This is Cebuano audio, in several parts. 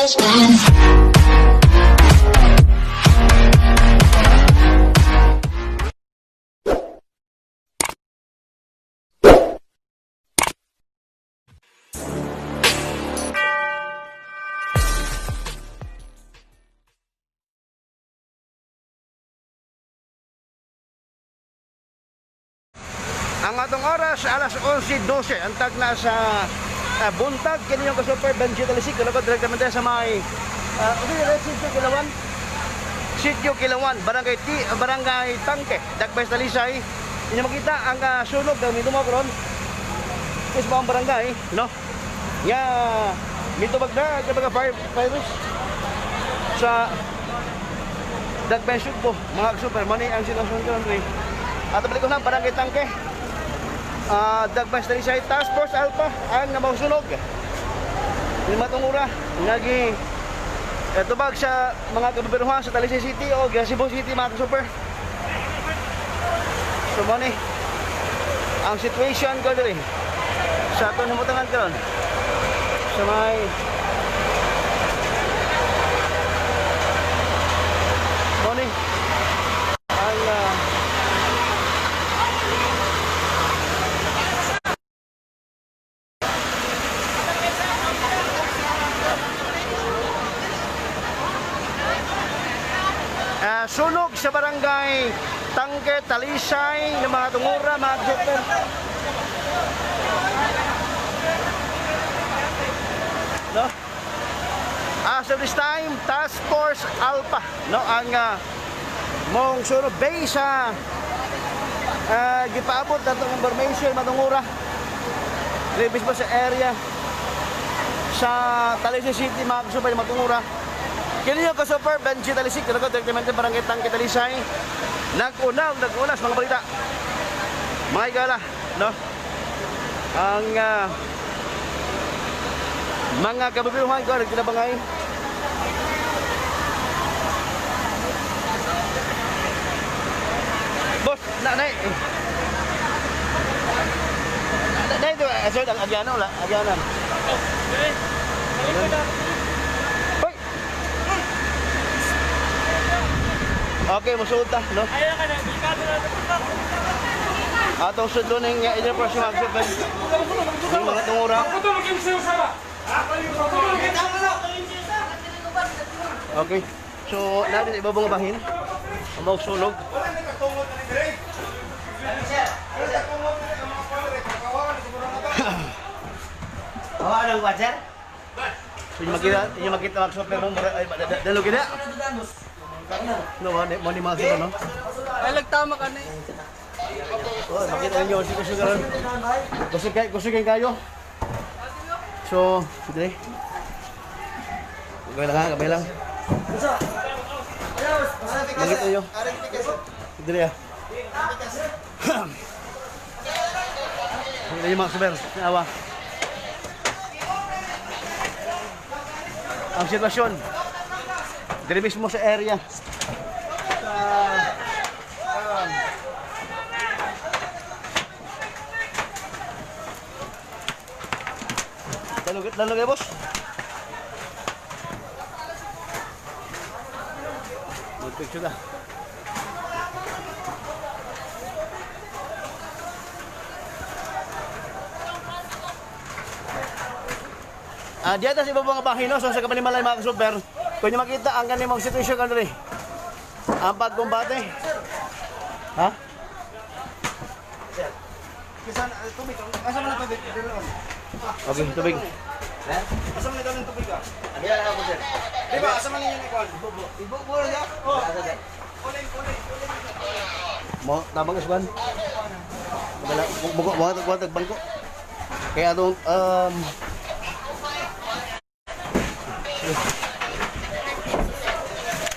Ang atong oras, alas 11:12. Ang tagna sa buntag, kini yung ka-super Benji Talisik. Kalagod direktamente sa may Sitio Kilawan. Sitio Kilawan, Barangay T, Barangay Tangke, Dagbay Talisay. Inyo makita ang sunog ang mitumo karon. Is ang barangay, no? Nga mitubag na ang mga fire virus sa Dagbay Sugbo, mga super money ang sitwasyon karon diri. At balik ko lang Barangay Tangke. Dagbay Talisay, Task Force Alpha ang namausunog. Lima tungura nagi tubag sa mga kababaruhan sa Talisay City o Cebu City, mga super. So money ang situation ko diri sa atong himutangan karon sa may money ang sunog sa Barangay Tangke, Talisay, ng mga tungura, mga super. No? As of this time, Task Force Alpha, no, ang mong sunog base sa gipaabot natong information matungura. Diri mismo sa area sa Talisay City, mga super, matungura. Kini yung ka-super Benji Talisik, talaga direktamente Barangay Tangke, Talisay. Nag-unaw, nag-unas mga balita. Mga igala, no? Ang mga kababiruhan ko, nagtinabangay. Boss, na, na, na, ito, sir, ang agyano, wala, agyanan. Hoy! Okay, musuot ta, no? Atong sudlo ning inyo po si Magsuben. Yung mga tungura. Okay. So, natin ibabang bahin. Ang mga sunog. Oh, anong ba, sir? So, yung makita Magsuben mo, ay, dalo gina. No, mo ni mga sunog, no? Ay, nagtama ka na eh. Oh, makita niyo si kusog karon. Kusog kay kusog kay kayo. So, dire. Gabay lang ha, gabay lang. Makita niyo. Dire ah. Makita niyo mga super, awa. Ang sitwasyon dire mismo sa area. Sa Lalo, lalo kayo, boss. Mag-picture na. Diyan sa ibabang bahin, no? So, sa kapanimalay, mga super, kung nyo makita ang ganimong sitwasyon kanri. Ang pagkumbate. Ha? Asa man ang tubig? Okay, tubig. Asa man ang tubig ah? Ano yan ako, sir? Di ba? Asa man yung ikuan? Ibubo na. Oh. Asa, sir? Mo tamang isban. Wala mo mo mo bangko. Kaya atong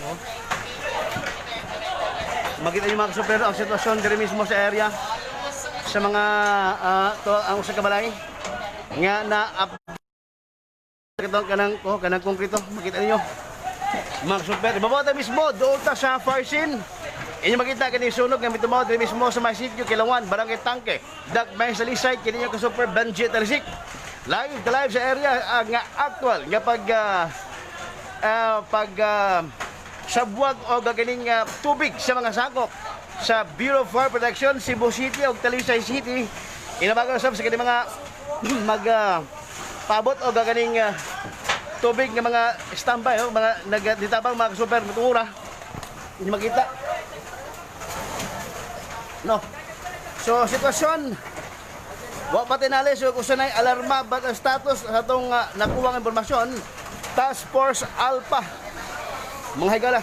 no? Makita niyo mga kasupero ang sitwasyon diri mismo sa area sa mga to ang usa ka balay nga na up kanang oh, kanang konkreto makita niyo mga kasupero ibabaw ta mismo dool ta sa fire scene. Inyo makita kini sunog nga mitumaw diri mismo sa may sitio Kilawan, Barangay Tangke, Dagmay sa Lisay, kini ka super Benji Talisik. Live to live sa area nga actual nga pag pag sabwag o gaganing tubig sa mga sakop sa Bureau of Fire Protection Cebu City o Talisay City. Inabago sab sa kaning mga mag paabot o gaganing tubig ng mga standby, oh, mga nagditabang mga super matura. Hindi makita. No. So sitwasyon wa pa tinali so kung sanay alarma but ang status sa atong nakuhang impormasyon, Task Force Alpha. Mga higala.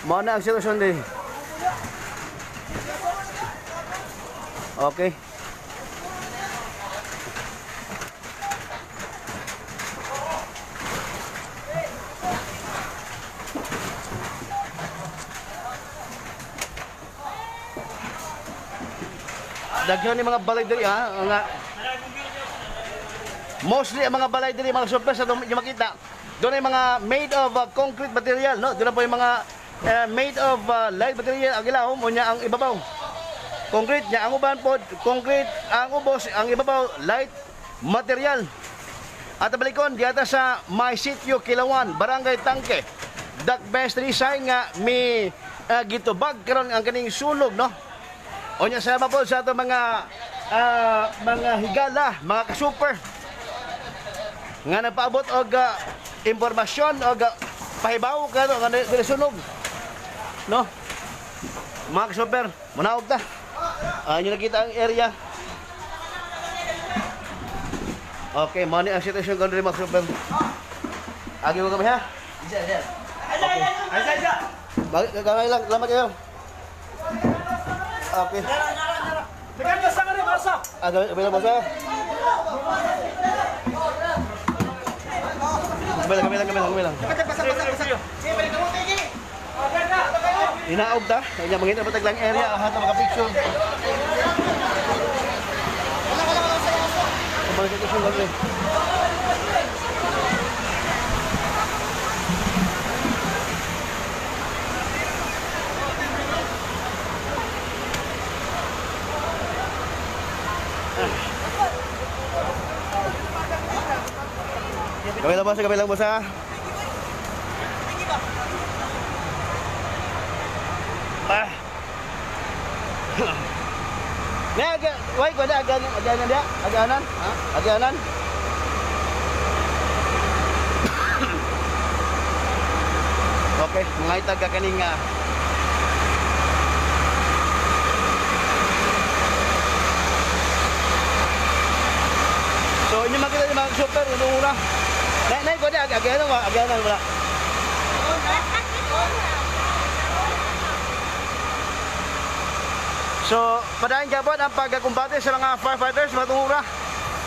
Mao na ang sitwasyon din. Okay. Daghan ni mga balay diri ha, nga mostly ang mga balay diri mga super sa yung makita. Doon ay mga made of concrete material, no? Doon na po yung mga made of light material ang ilahom unya ang ibabaw. Concrete nya ang uban po, concrete ang ubos, ang ibabaw light material. At balikon diata sa May Sitio Kilawan, Barangay Tangke. Dakbes sign nga mi gitubag karon ang kaning sunog, no? Unya sama po sa ato mga mga higala, mga kasuper nga napaabot og impormasyon og pahibaw kano nga dili sunog. No? Mga kasuper, munaog ta. Inyo nakita ang area. Okay, mao ni ang sitwasyon karon diri mga kasuper. Agi mo kami ha? Sir, sir. Okay. Ay, gamay lang, salamat kayo. Okay. Ah, gamay lang boss. Gamay lang, gamay lang, gamay lang. Inaog ta. Kanya mangita pa taglang area aha ta maka-picture. Kumbaga sa sitwasyon karon. Gamay lang boss, gamay lang boss ha. Ah. Nga, why ko na aganan, aganan dia, aganan, ha? Aganan. Okay, mga itag ka kaning So inyo makita yung mga super unang-una. Nay, nay, ko na aganan, aganan wala. So, padayon gabon ang pagkumbate sa mga firefighters matungura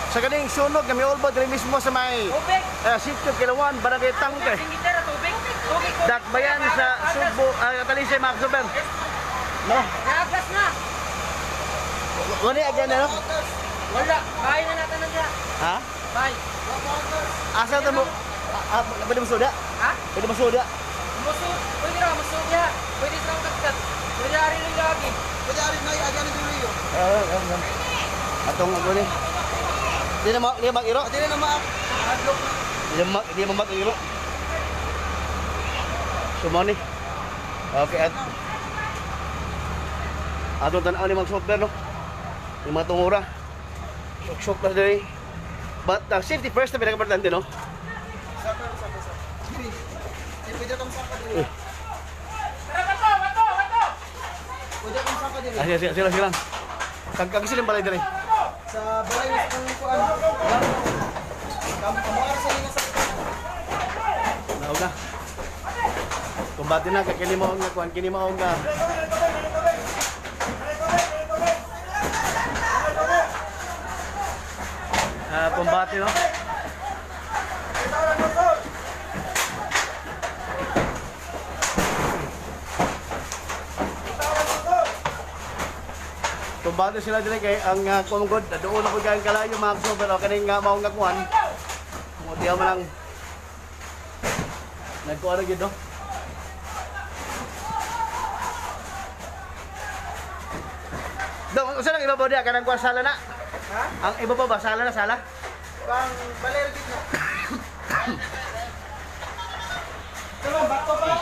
sa kaning sunog nga miulbod diri mismo sa may Sitio Kilawan, Barangay Tangke. Dakbayan sa Sugbo, Talisay mga super. No? Nagas na. Wala again ano? Wala. Bahay na natin na. Ha? Bahay. Asa ta mo? Pwede mo suda? Ha? Pwede mo suda? Musu, pwede ra musu ya. Pwede sa kagkat. Pwede ari rin lagi. Pwede ari na agyan ni Rio. Atong ako ni. Di na di mag-iro. Di na ma. Di na mag-iro. So mo ni. Okay at atong tan-aw ni mag-software no. Yung mga tungura. Sok-sok na diri. But safety first na pinaka-importante no. Saka saka saka. Pwede kang saka diri. Tara, bato, bato, bato. Pwede kang saka diri. Ah, sila sila sila. Kag sila balay diri. Sa balay sa kang kuan. Kamuar sa inyo sa Naog na. Kumbate na kay kini mao nga kuan kini mao nga. Kumbate no. Kumbate sila dili kay ang kumugod doon ako galing kalayo mga pero kaning mao nga kuan. Kung di man ang nagkuan ra gyud no. Dong, usa lang ibabaw diya kanang kuan sala na. Ha? Ang ibabaw ba sala na sala? Pang baler gid na. Tama bato pa.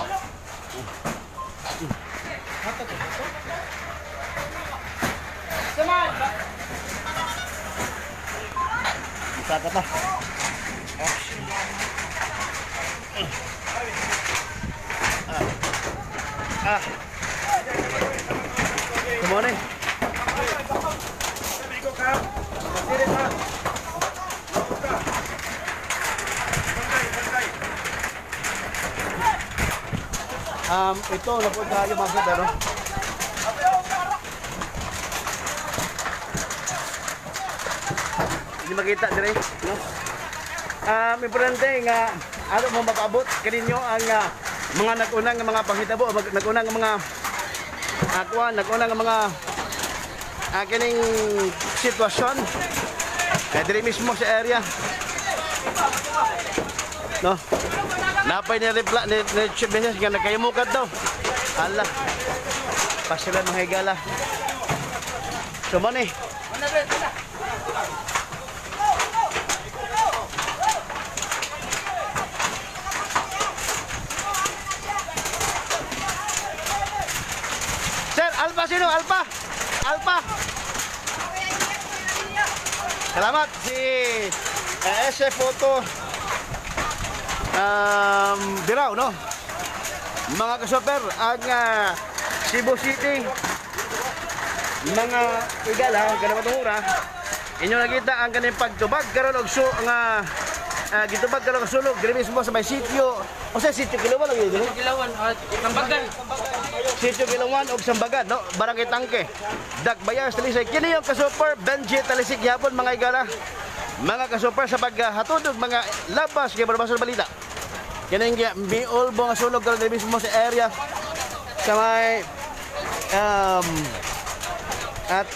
Bato to, bato. Sama. Isaka ta. Ah. Good morning. Ito, napod tayo mga sir, ano? Hindi makita dire, no? Importante nga ano mo makaabot kaninyo ang mga nag-unang mga panghitabo, nag-unang mga kuan, nag-unang mga kining sitwasyon. Dire mismo sa area. No? Napay ni reply ni Chief Business nga nagkayumukad daw. Ala. Pasila mga higala. So money. Sir, Alpha sino? Alpha! Alpha! Salamat si SF Photo Diraw, no? Mga kasoper, ang Cebu City, mga igala, ganamatungura, inyo nakita ang kaning pagtubag karon og su nga gitubag karon og sulog diri mismo sa may sitio. O sa sitio Kilawan ang yun? Kilawan, Sambagan. Sitio Kilawan og Sambagan, no? Barangay Tangke. Dakbayan sa Talisay. Kini yung kasuper Benji Talisik gyapon mga igala. Mga kasuper sa paghatod og mga labas kay barabas balita. Kini ang miulbo nga sulog karon diri mismo sa area sa may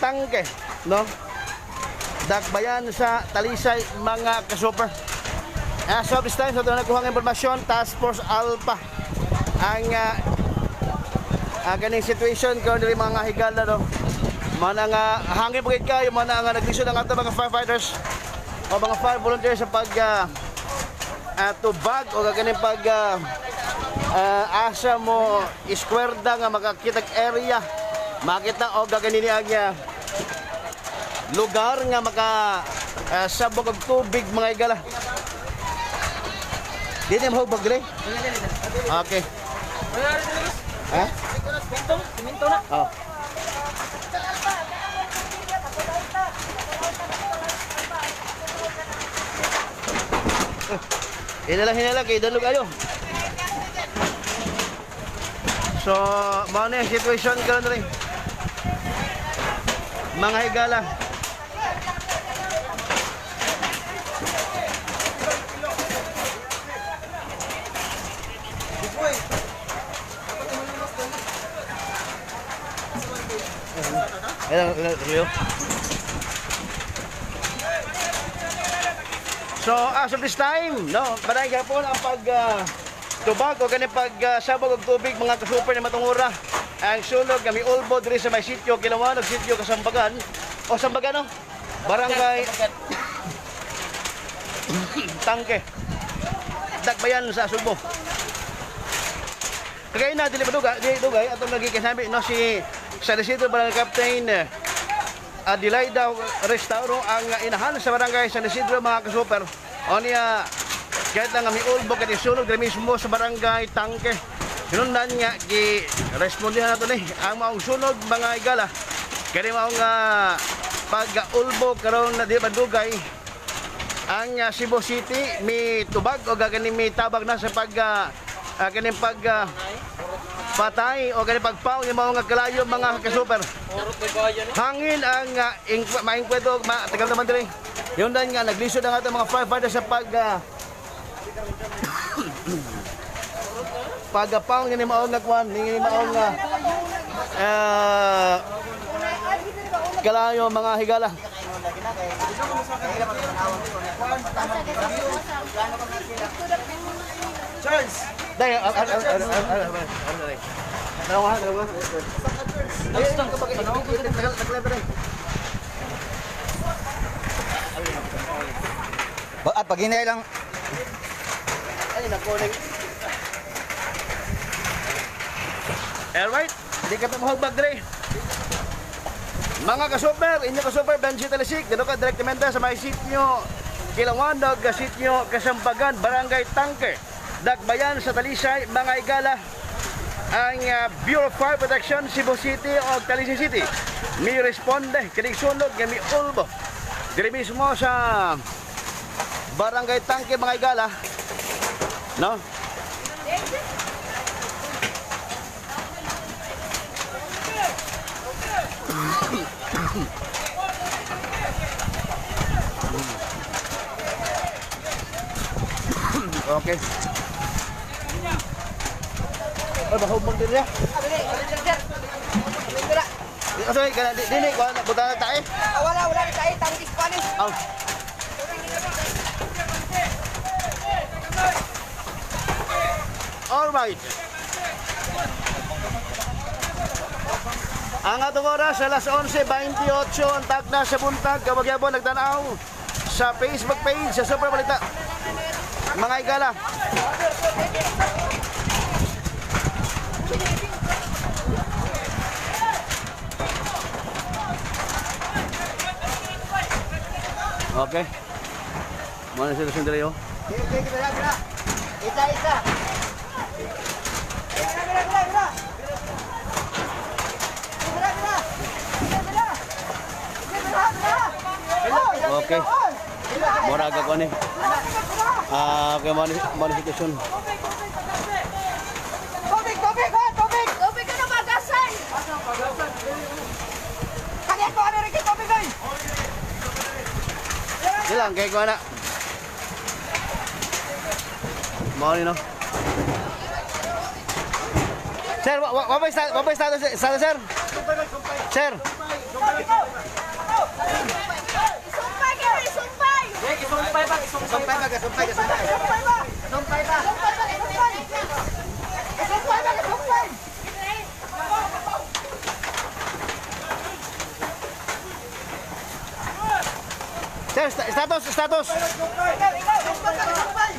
Tangke, no? Dakbayan sa Talisay mga kasuper. As of this time, sa ito na nakuha ng impormasyon, Task Force Alpha ang ganing situation karon diri mga higala, no? Mana nga hangin pagid kayo, mana nga naglisod ang ato mga firefighters o mga fire volunteers sa pag tubag o ganing pag asa mo iskwerda nga makakitag area, makita og gaganini ang lugar nga maka sabog og tubig mga higala. Dili mo hubog diri? Okay. Ha? Siminto na. Oh. Hinala, hinala, kay dalog ayo. So, mao na yung situation karon diri. Mga higala. Ayan, ayan, ayan. So, as of this time, no, barangay gapon ang pag tubag o ganing pag sabog og tubig mga kasuper na matungura. Ang sunog nga miulbo diri sa may sitio Kilawan ug sitio Kasambagan o Sambagan, no? Barangay Tangke. Dakbayan sa Sugbo. Kagaya na dili ba dili dugay atong nagikinabi, no, si San Isidro Barangay Captain Adelaida Restauro ang inahan sa Barangay San Isidro mga kasuper. O niya kahit lang miulbo kini sunog diri mismo sa Barangay Tangke. Hinundan nga gi respondihan nato ni ang maong sunog mga igala. Kani maong pag-ulbo karon na di ba dugay ang Cebu City mi tubag o gagani mi tabag na sa pag kaning pag patay o kaning pagpaw ni mga kalayo mga kasuper. Hangin ang maingkweto tagal naman diri. Yun dan nga naglisod ang atong mga firefighters sa pag pagpaw ni maong nga kwan ni maong kalayo mga higala. Charles. Dai, dalawa, dalawa. Ah, pag hinay lang. Ay, nakuning. Alright, di ka pa mahugbag dre. Mga ka-super, inyo ka-super, Benji Talisik, dito ka direktamente sa may sitio Kilawan, dog sitio Kasambagan, Barangay Tangke, Dagbayan sa Talisay, mga igala, ang Bureau of Fire Protection, Cebu City o Talisay City. Mi responde, kinig sunog, nga mi ulbo. Dire mismo sa Barangay Tangke, mga igala. No? Okay. Ay, bahubog din niya. Sir. Sorry, kana di dili ko buta na tayo. Wala, wala na tayo. Tangkis pa ni. Aw. All right. Ang atong oras, alas 11:28 ang tagna sa buntag, kawagyabon nagtanaw sa Facebook page sa Super Balita. Mga igala. Okay. Muna sila sundali oh. Okay, okay, gira, gira. Isa, isa. Gira, gira, gira, gira. Gira, gira. Gira, gira. Gira, gira. Okay. Mura ka ko ni. Ah, okay mo ni sitwasyon. Tubig, tubig, ha, tubig. Tubig ka na magasan. Kanya ko, ano rin tubig ay. Silang kay ko na. Mao ni no. Sir, wa ba estado estado sir? Sir, Isumpay kayo, isumpay! Isumpay ba, isumpay Sumpay ba, sumpay, sumpay. Isumpay ba? Sumpay ba? Isumpay ba? Isumpay! Isumpay ba? Isumpay! Sir, status, status. Ikaw, ikaw, isumpay ka, isumpay.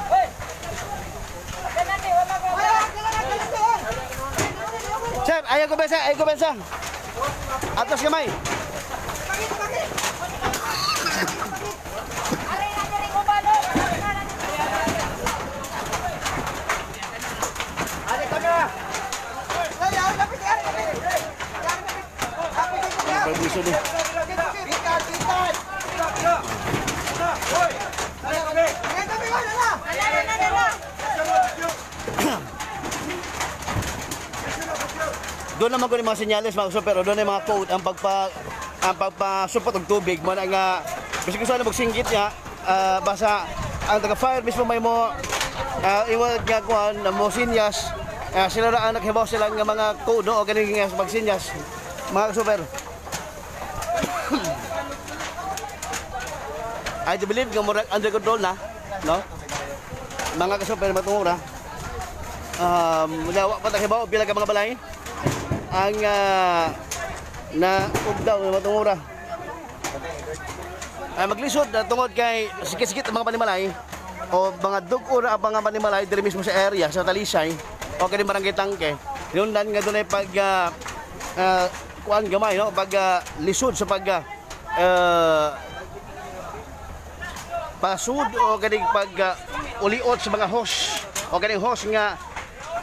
Sir, ayaw ko bensa, ayaw ko bensa. Atos gamay. Aray na niya rin kumalo! Ali ka na. Permiso ni. Bitan, bitan. Ala na na na! Doon naman ko ni mga senyales mga super, doon yung mga code ang pagpasupot og tubig mo na nga bisag gusto na magsinggit niya, basta ang taga fire mismo may mo iwag nga kuan na mo sinyas, sila ra ang naghibaw sila nga mga code no o ganing nga magsinyas mga super. I do believe nga murag under control na, no? Mga kasuper matungura. Wala pa taghibaw pila ka mga balay ang na ugdaw nga matungura. Ay maglisod na tungod kay sikit-sikit ang mga panimalay o mga dug-o na ang mga panimalay diri mismo sa area sa Talisay o kini Barangay Tangke. Hinundan nga dunay pag kuan gamay no pag lisod sa pag pasud o ganing pag uliot sa mga hose o ganing hose nga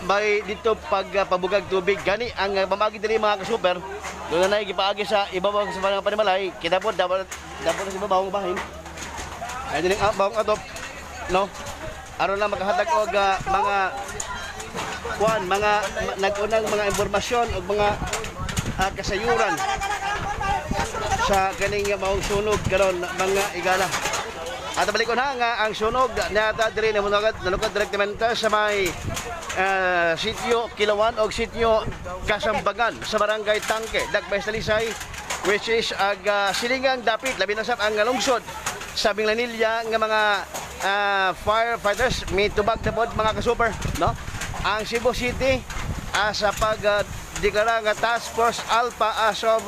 may dito pag pabugag tubig gani ang pamagi diri mga kasuper doon na gipaagi sa ibabaw sa mga panimalay kita po dapat dapat sa ibabaw ang bahin ay dining bawang atop no aron lang makahatag og mga kuan mga nag-unang mga impormasyon og mga kasayuran sa kaning maong sunog karon mga igala. At balik ko na nga ang sunog nata diri na munagad nalukad direktamente sa may sitio Kilawan o sitio Kasambagan sa Barangay Tangke, Dagbay Talisay, which is ag silingang dapit labi na sab ang lungsod sa Binglanilla nga mga firefighters may tubag na pod mga kasuper no. Ang Cebu City sa pag deklara nga Task Force Alpha as of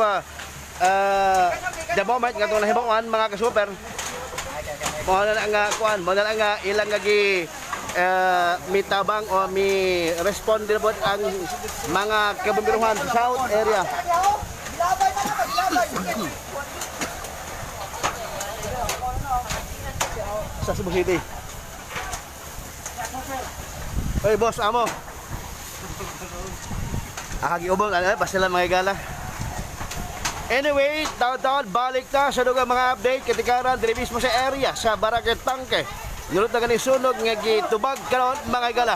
the moment nga itong nahibawan mga kasuper. Mao na ang kuan, mao na ang ilang nga gi mitabang o mi respond din po ang mga kabumbiruhan sa South area. Gilabay na naman, gilabay. Sa Cebu City. Oy, boss, amo. Akagi ubong, ano, basta lang mga gala. Anyway, taon-taon, balik ta sa dugang mga update katikaran diri mismo sa area sa Barangay Tangke. Nulot na gani sunog nga gitubag karon, mga gala.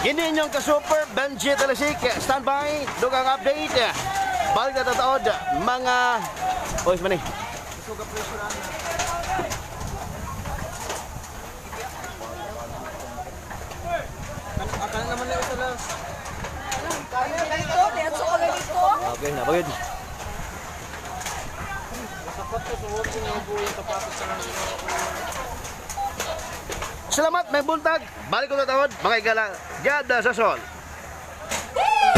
Kini inyong ka-super Benji Talesik. Stand by, dugang update. Balik na tataod, mga. Oy, mani. Akala naman na sa last. Ganito, diretso ka ganito. Okay, napagod. Salamat, may buntag. Balik ko na tawad, mga igala. God bless us all. Woo!